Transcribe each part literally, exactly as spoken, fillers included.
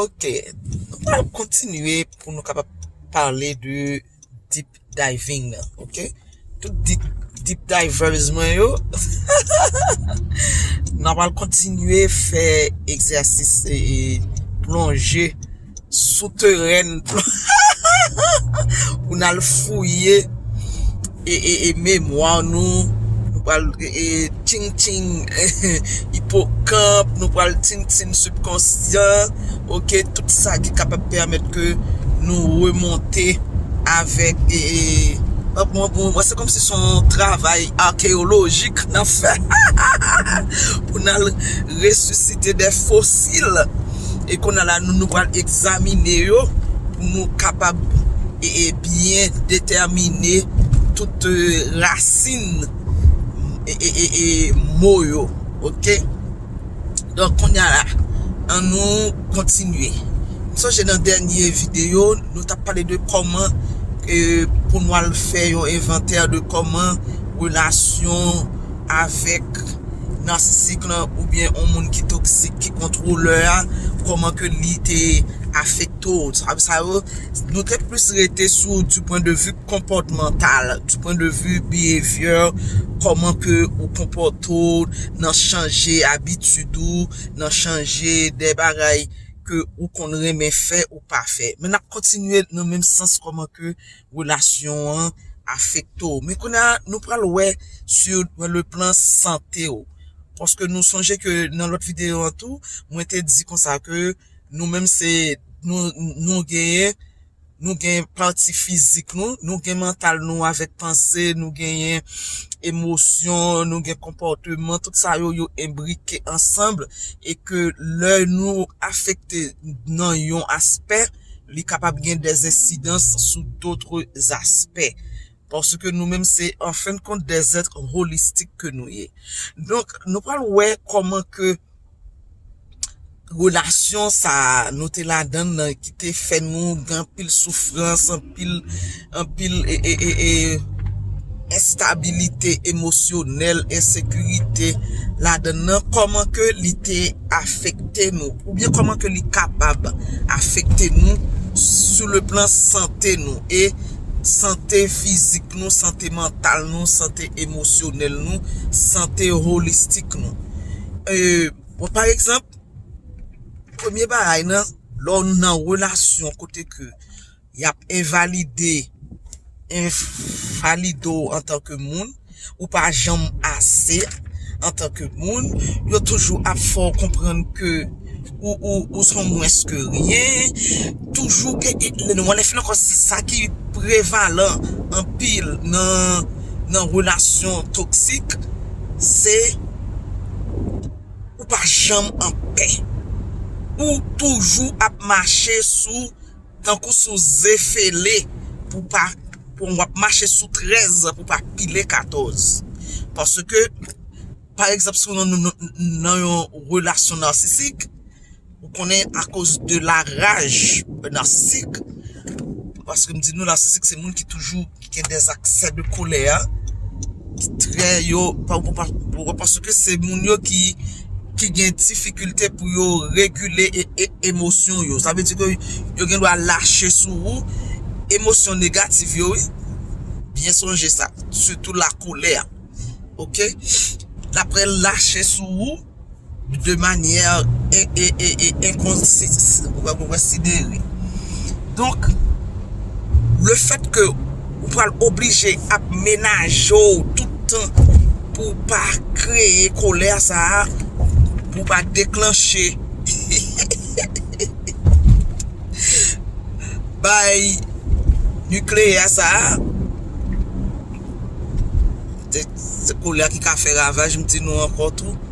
Ok, nou pral kontinye pou nou kapab pale de deep diving nan, ok? Tout deep, deep divers mwen yo, nou pral kontinye fè egzèsis e, e plonje souterèn pou n al fouye e, e, e memwa nou, nou pral e, e, tching tching ipokanp, nou pral tching tching sibkonsyan, ok, tout sa ki kapab pèmèt ke nou remonte avèk e, e, bon, bon, bon, se kòmsi se yon travay akeyolojik n ap fè pou n al resisite de fosil. E kounye a la, nou, nou pral egzamine yo pou nou kapab e, e byen detèmine tout e, rasin e, e, e, e mo yo. Ok? Donk, kounye a la, an nou kontinye. M sonje nan dènye videyo, nou t ap pale de kòman e, pou nou al fè yon envantè de kòman relasyon avèk nasisik lan oubyen yon moun ki toksik, ki kontwolè a, kòman ke li te afekte w. Sa, sa yo, nou te plis rete sou du point de vue comportemental, du point de vue behavior, kòman ke ou konpòte w nan chanje abitid ou, nan chanje de bagay ke ou konn renmen fè ou pa fè. Men n ap kontinye nan menm sans kòman ke relasyon an afekte w. Men kounye a, nou pral wè sur le plan sante w. Paske nou sonje ke nan lòt videyo an tou, mwen te di konsa ke nou menm se, nou, nou genyen, nou gen pati fizik nou, nou gen mantal nou avèk panse, nou genyen emosyon, nou gen konpòteman, tout sa yo, yo enbrike ansanm, e ke lè nou afekte nan yon aspè, li kapab gen des incidences sous d'autres aspects. Paske nou menm se, an fen de kont, des êtres holistiques ke nou ye. Donk, nou pral wè kòman ke relasyon sa a nou te ladan l lan ki te fè nou gen anpil soufrans, anpil, anpil e, e, e, e, enstabilite emosyonèl, ensekirite ladan l lan, kòman ke li te afekte nou, oubyen kòman ke li kapab afekte nou sou le plan sante nou, e sante fizik nou, sante mantal nou, sante emosyonèl nou, sante holistik nou. E, bon, pa egzanp, premye bagay nan, lè w nan relasyon kote ke y ap envalide, envalide w antanke moun, ou pa janm ase antanke moun, yo toujou ap fè w konprann ke ou, ou, ou se yon mwens ke ryen, toujou gen, e, e, nou, lè fin ankò, sa ki prevalan anpil nan, nan relasyon toksik, se ou pa janm anpè. Ou toujou ap mache sou, tankou sou ze fele pou pa, pou w ap mache sou trèz pou pa pile katòz. Paske, pa egzanp, si w nan, nan, nan yon relasyon nasisik, ou konnen akoz de la raj nasisik, paske m di nou, nasisik se moun ki toujou ki gen des accès de colère, ki trè yo, pa, pa, pa, paske se moun yo ki, ki gen difikilte pou yo regile e, e, emosyon yo. Sa vle di ke yo gen dwa lache sou ou, emosyon negatif yo, wi. Byen sonje sa, sitou la colère. Ok? L ap lache sou ou, de manyè e, e, e, e, enkonsi-, ou pa konsidere. Donk, le fèt ke ou pral oblije ap menaje w tout tan pou w pa kreye kolè sa a, pou w pa deklanche bay nikleyè sa a, se, se kolè ki ka fè ravaj, m di nou ankò tou.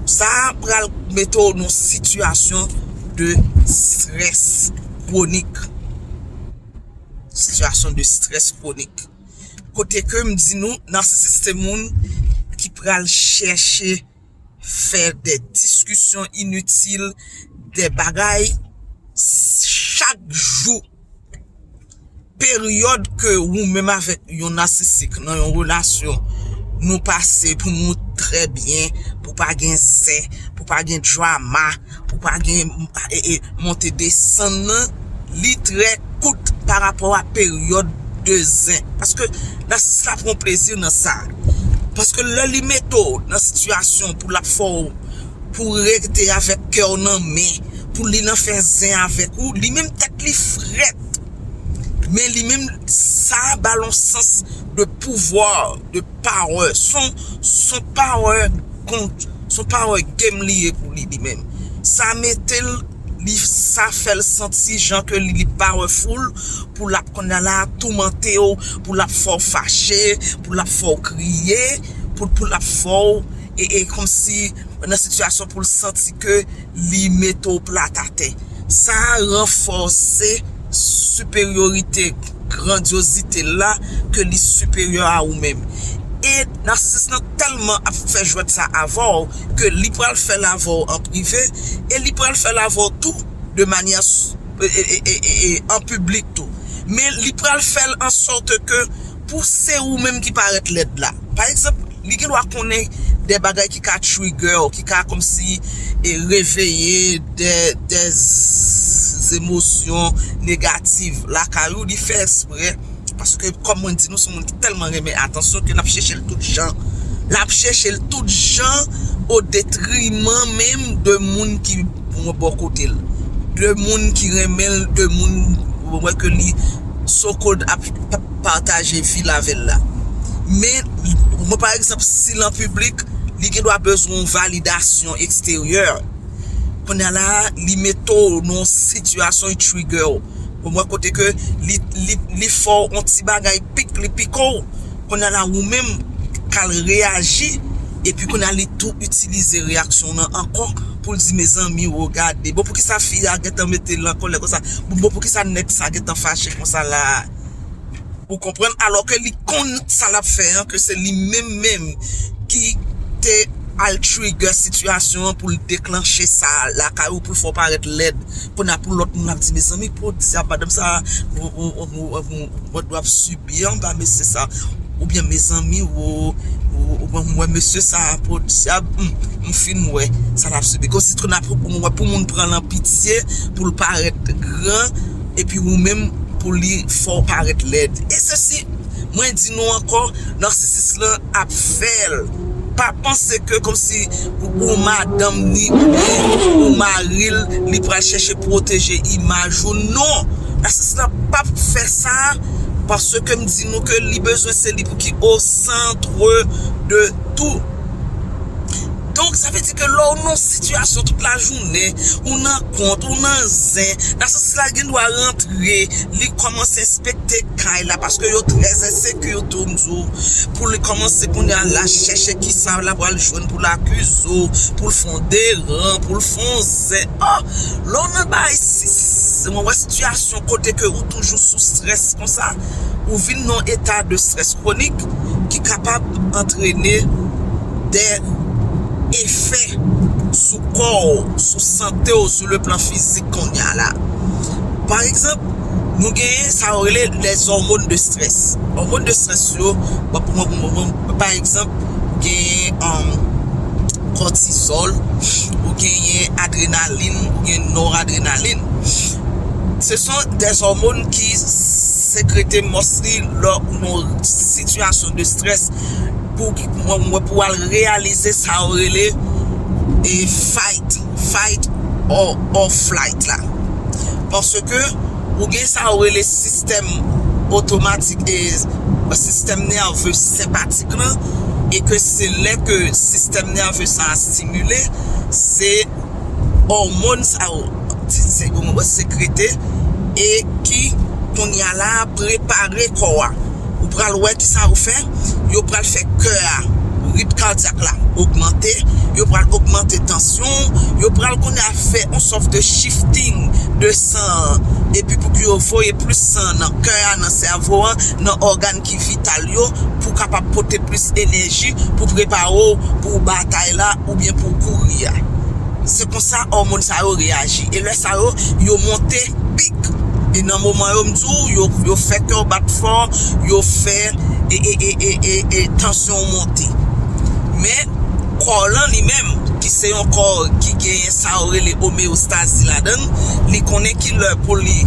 Sa pral mete w nan sitiyasyon de strès kwonik. Sitiyasyon de strès kwonik. Kote ke m di nou, nasisis se moun ki pral chèche fè de diskisyon initil, de bagay chak jou. Peryòd ke ou menm avèk yon nasisik nan yon relasyon, nou pase pou nou trè byen, pou pa gen zè, pa gen drama, pou pa gen e, e, monte desann nan, li trè kout pa rapò a peryòd de zen. Paske nasis la pran plezi nan sa. Paske lè li mete w nan sitiyasyon pou l ap fè w, pou rete avèk kè w nan men, pou li nan fè zen avèk ou, li menm tèt li frèt. Men li menm, sa ba l yon sans de pouvwa, de power. Son, son power kont, son power game li ye pou li, li menm. Sa mete l, li, sa fè l santi jan ke li, li powerful, pou l ap kounye a la toumante w, pou l ap fè w fache, pou l ap fè w kriye, pou, pou l ap fè w e, e kòmsi nan sitiyasyon pou l santi ke li mete w plat atè. Sa ranfòse siperyorite, grandyozite l la, ke li siperyè a ou menm. E nasis lan tèlman ap fè jwèt sa avè w ke li pral fè l avè w an prive e li pral fè l avè w tou de manyè s- e, e, e, e, e, an piblik tou. Men li pral fè l an sòt ke pou se ou menm ki parèt lèd la. Pa egzanp, li gen dwa konnen de bagay ki ka trigger w, ki ka kòmsi e, reveye de, de z- emosyon negatif lakay ou, li fè eksprè. Paske, kòm mwen di nou, se yon moun ki tèlman renmen atansyon ke l ap chèche l tout jan. L ap chèche l tout jan o detriman menm de moun ki bò kote l. De moun ki renmen l, de moun wè ke li so called ap pa- pataje vi l avè l la. Men, mwen, pa egzanp, si l an piblik, li gen dwa bezwen yon validasyon eksteryè. Kounye a la, li mete w nan yon sitiyasyon, li trigger w. Ou wè kote ke li, li, li fè w yon ti bagay pik, li pike w. Kounye a la, ou menm, k al reyaji, epi kounye a, li tou itilize reyaksyon w lan ankò pou l di, mezanmi, wo, gade. Bon, poukisa fi a gentan mete l an kòlè konsa? Bon, bon, poukisa nèg sa gentan fache konsa la? Ou konprann? Alò ke li konn sa l ap fè an, ke se li menm menm ki te al trigger sitiyasyon an pou l deklanche sa lakay ou, pou l fè w parèt lèd. Kounye a pou lòt moun ap di, mezanmi, podyab, madanm sa, ou, ou, ou, ou, ou, ou, ou dwe ap sibi anba mesye sa. Oubyen, mezanmi, ou, ou, ou, ou wè mesye sa, podyab, m, m fin wè sa l ap sibi. Kòmsi tou n ap, ou wè pou moun pran l an pitye, pou l parèt gran, epi ou menm, pou li fè w parèt lèd. E sesi, mwen di nou ankò, nasisis lan ap fè l. Pa panse ke kòmsi ou, ou madanm ni oubyen ou mari l, li pral chèche pwoteje imaj ou. Non! Nasisis lan p ap fè sa, paske m di nou ke li bezwen se li pou ki o centre de tout. Donk, sa vle di ke lè w nan sitiyasyon tout lajounen, ou nan kont, ou nan zen, nasisis la gen dwa rantre, li kòmanse enspekte kay la, paske yo trè enseki tou, m di w, pou li kòmanse kounye a la chèche kisa l ap pral jwenn pou l akize w, pou l fè w deran, pou l fè w zen. Oh, lè w nan bay si, si, mwen wè sitiyasyon kote ke ou toujou sou strès konsa, ou vin nan eta de strès kwonik ki kapab antrene de efè sou kò w, sou sante w, sou le plan fizik kounye a la. Pa egzanp, nou genyen sa yo rele les hormones de stress. Hormones de stress yo, bon, pou mwen, pou mwen, pa egzanp, ou genyen, um, cortisol, ou genyen adrénaline, ou genyen noradrénaline. Ce sont des hormones qui sécrété mostly lè ou nan sitiyasyon de strès pou, pou, pou al reyalize sa yo rele e fight, fight or, or flight la. Paske ou gen sa yo rele sistèm otomatik e sistèm nève senpatik lan, e ke se lè ke sistèm nève sa a stimile, se òmòn sa yo, se, se, sekrete e ki, kounye a la, prepare kò a. Ou pral wè kisa yo fè, yo pral fè kè a, rit kadyak la, ogmante, yo pral ogmante tansyon, yo pral kounye a fè yon sòf de shifting de san an, epi pou ke yo voye plis san nan kè a, nan sèvo a, nan ògàn ki vital yo, pou kapab pote plis enèji pou prepare w pou batay la oubyen pou kouri a. Se konsa òmòn sa yo reyaji. E lè sa yo, yo monte pik. E nan moman yo, m di w, yo, yo fè kè w bat fò, yo fè e, e, e, e, e, e tansyon w monte. Men, kò w lan li menm, ki se yon kò ki genyen sa yo rele omeyostazi ladan l, li konnen ki lè pou li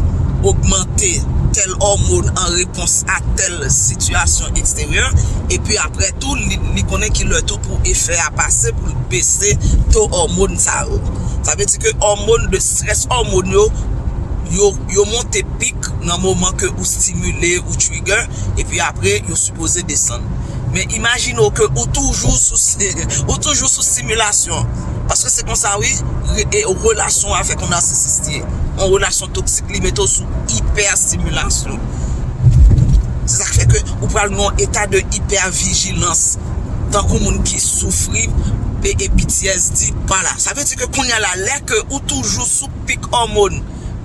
ogmante tèl òmòn an repons a tèl sitiyasyon eksteryè, epi apre tou, li, li konnen ki lè tou pou efè a pase, pou l bese to òmòn sa yo. Sa vle di ke òmòn de strès, òmòn yo, yo, yo monte pik nan moman ke ou stimile, ou trigger, epi apre, yo sipoze desann. Men imajine w ke ou toujou sou, ou toujou sou stimulation. Paske se konsa, wi, re- e relasyon avèk yon narsisis ye. Yon relasyon toksik, li mete w sou ipèstimulation. Se sa k fè ke ou pral nan yon eta de ipèvijilans. Tankou moun ki soufri e, e P T S D pa la. Sa vle di ke kounye a la, lè ke ou toujou sou pik òmòn,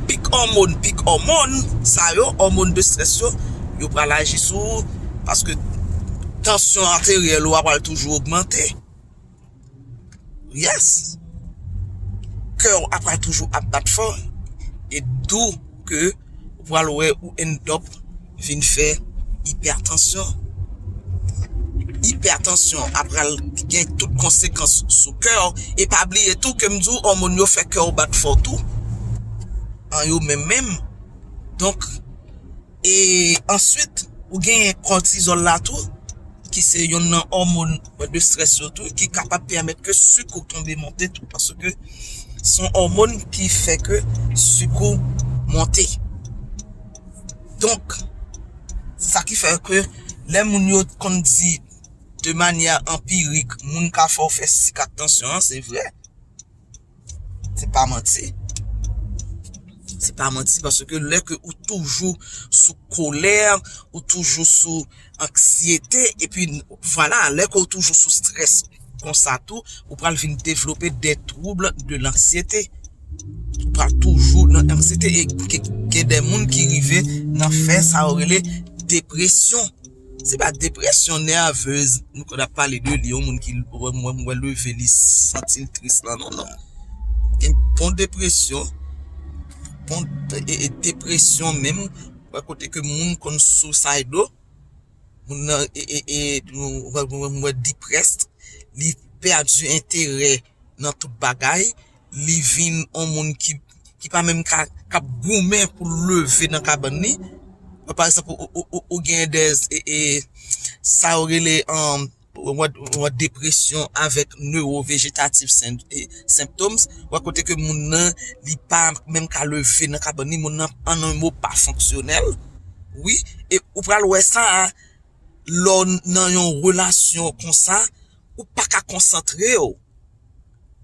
pik òmòn, pik òmòn, sa yo, òmòn de strès yo, yo pral aji sou ou, paske tansyon ateryèl ou a pral toujou ogmante. Yes. Kè w ap pral toujou ap bat fò. E dou ke ou pral wè ou end up vin fè ipètansyon. Ipètansyon ap pral gen tout konsekans sou kè w. E pa bliye tou ke m di w òmòn yo fè kè w bat fò tou. An yo menm menm. Donk, e answit, ou genyen kòtizòl la tou, ki se yonn nan òmòn de strès yo tou, ki kapab pèmèt ke sik ou tonbe monte tou, paske se yon òmòn ki fè ke sik ou monte. Donk, sa ki fè ke lè moun yo konn di de manyè anpirik, moun ka fè w fè sik ak tansyon an, se vre. Se pa manti. Se pa manti, paske lè ke ou toujou sou kolè, ou toujou sou anksyete, epi vwala, lè ke ou toujou sou strès konsa tou, ou pral vin devlope de troubles de l'anxiété. Ou pral toujou nan anksyete, e gen, gen de moun ki rive nan fè sa yo rele depresyon. Se pa depresyon nèvez, nou konn ap pale de li, yon moun ki, mwen, mwen, mwen leve, li santi l tris lan, non, non. Gen bon depresyon, bon, e, e, depresyon menm, wè kote ke moun konn suicidal, moun nan, e, e, e, mwen, mwen, mwen depressed, li pèdi enterè nan tout bagay, li vin yon moun ki, ki pa menm ka, k ap goumen pou l leve nan kabann li. Pa egzanp, ou, ou, ou, ou gen de, e, e, sa yo rele, um, wè, wè depresyon avèk neurovegetative syn- e, symptoms, wè kote ke moun nan, li pa menm ka leve nan kabann li, moun nan, an yon mo, pa fonksyonèl. Wi, e ou pral wè sa a, lè w nan yon relasyon konsa, ou pa ka konsantre w.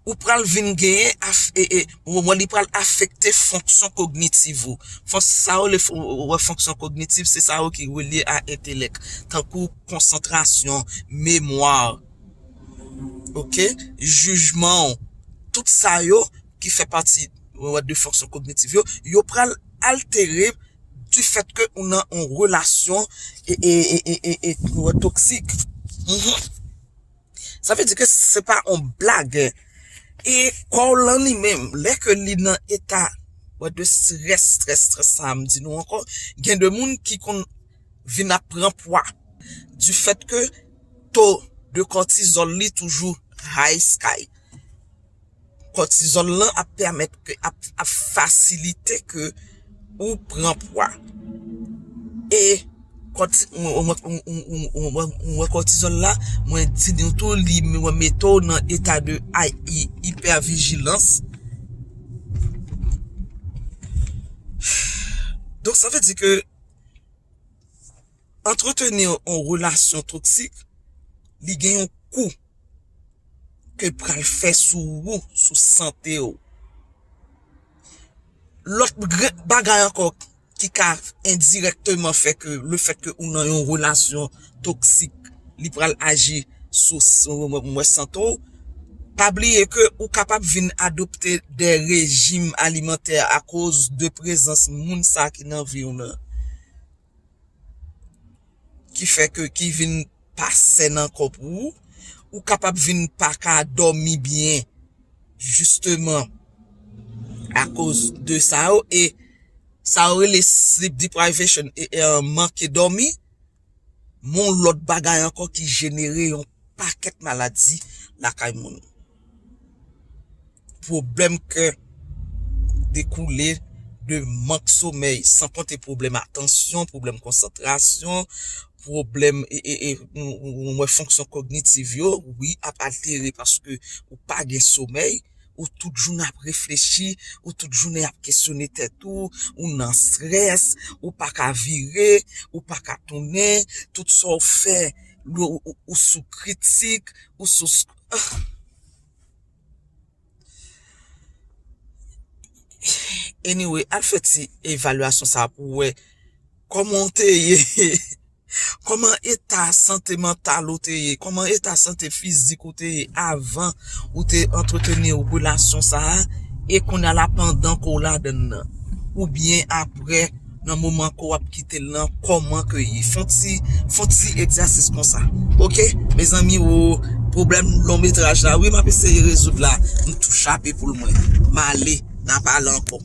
Ou pral vin genyen af- e, e, mwen, li pral afekte fonksyon kognitiv ou. Fon- sa yo le f- wè fonksyon kognitiv, se sa yo ki relye a entelèk, tankou konsantrasyon, memwa, oke, jijman w, tout sa yo ki fè pati, wè, de fonksyon kognitiv yo, yo pral altere du fèt ke ou nan yon relasyon e, e, e, e, e, e, wè, toksik. Mhm. Sa vle di ke se pa yon blag. E kò w lan li menm, lè ke li nan eta, wè, de strès, strès, strès sa a, m di nou ankò, gen de moun ki konn vin ap pran pwa. Du fèt ke to de kòtizòl li toujou high sky. Kòtizòl lan ap pèmèt ke, ap, ap fasilite ke ou pran pwa. E kòti- mwen, mwen, mwen, mwen, mwen, mwen kòtizòl la, mwen di nou tou, li mwen mete w nan eta de ay- i- ipèvijilans. Donk, sa vle di ke antreteni yon relasyon toksik, li gen yon kou ke l pral fè sou ou, sou sante w. Lòt grenn bagay ankò ki ka endirèkteman fè ke, le fèt ke ou nan yon relasyon toksik, li pral aji sou, sou mwen, mwen sante w. Pa bliye ke ou kapab vin adopte de rejim alimantè akoz de prezans moun sa ki nan vi w nan. Ki fè ke, ki vin pa sèn ankò pou ou, ou kapab vin pa ka dòmi byen, jisteman, akoz de sa yo, e sa yo rele sleep deprivation, e, e, manke dòmi, men yon lòt bagay ankò ki jenere yon pakèt maladi lakay moun. pwoblèm kè dekoule de mank somèy, san konte pwoblèm atansyon, pwoblèm konsantrasyon, pwoblèm e, e, e, ou, ou, ou wè fonksyon kognitiv yo, wi, ap altere paske ou pa gen somèy, ou tout jounen ap reflechi, ou tout jounen ap kesyone tèt ou, ou nan strès, ou pa ka vire, ou pa ka tounen, tout sa w fè, ou, ou, ou sou kritik, ou sou. Anyway, al fè ti evalyasyon sa pou wè kòman w te ye. Kòman eta sante mantal ou te ye? Kòman eta sante fizik ou te ye avan ou te antreteni relasyon sa a? E kounye a la pandan ke w ladann nan? Oubyen apre, nan moman ke w ap kite l lan, kòman ke ye? Fè yon ti, fè yon ti egzèsis konsa. Oke? Mezanmi, o, pwoblèm long metraj la, wi, m ap eseye rezoud la. M tou chape poul mwen. M ale, n a pale ankò.